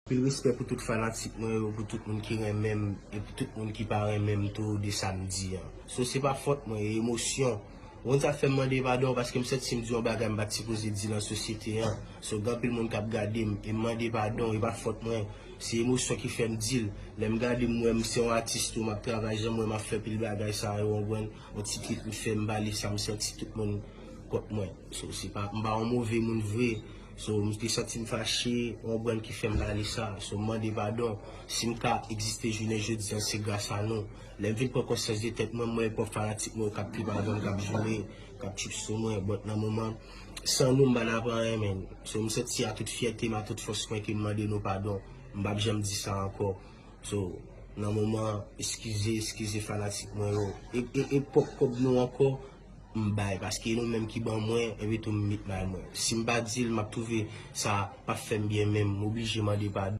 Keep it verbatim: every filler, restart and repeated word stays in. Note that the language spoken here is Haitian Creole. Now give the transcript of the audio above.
Anpil respè pou tout fanatik mwen yo, pou tout moun ki renmen m, e pou tout moun ki pa renmen m tou de sa m di an. So, se pa fòt mwen, e emosyon. Ou konn sa fè m mande padon, paske m santi si m di yon bagay m pa t sipoze di l nan sosyete an. So, gen anpil moun k ap gade m, e m mande padon, e pa fòt mwen. Se emosyon ki fè m di l. Lè m gade m, m wè m se yon atis tou, m ap travay, jan m wè m ap fè pil bagay sa yo, w konprann? Yon ti trik m fè, m pale sa, m santi tout moun kont mwen. So, se pa, m pa yon move moun vre. So, m te santi m fache, yon brand ki fè m pale sa. So, m mande padon. Si m ka egziste jounen jodi an, se gras a nou. Lè m vin pran konsyans de tèt mwen, m wè pwòp fanatik mwen yo k ap trip avè m, k ap joure, k ap trip sou mwen. But nan moman, san nou, m pa nan pran anyen, menn. So, m santi a tout fyète m, a tout fòs mwen ke m mande nou padon. M p ap janm di sa ankò. So, nan moman, eskize, eskize fanatik mwen yo. E, e, e pwòp kòb nou ankò, m bay, paske nou menm ki ban mwen, epi tou m met may mwen. Si m pa di l, m ap twouve sa p ap fè m byen menm, m oblije mande padon.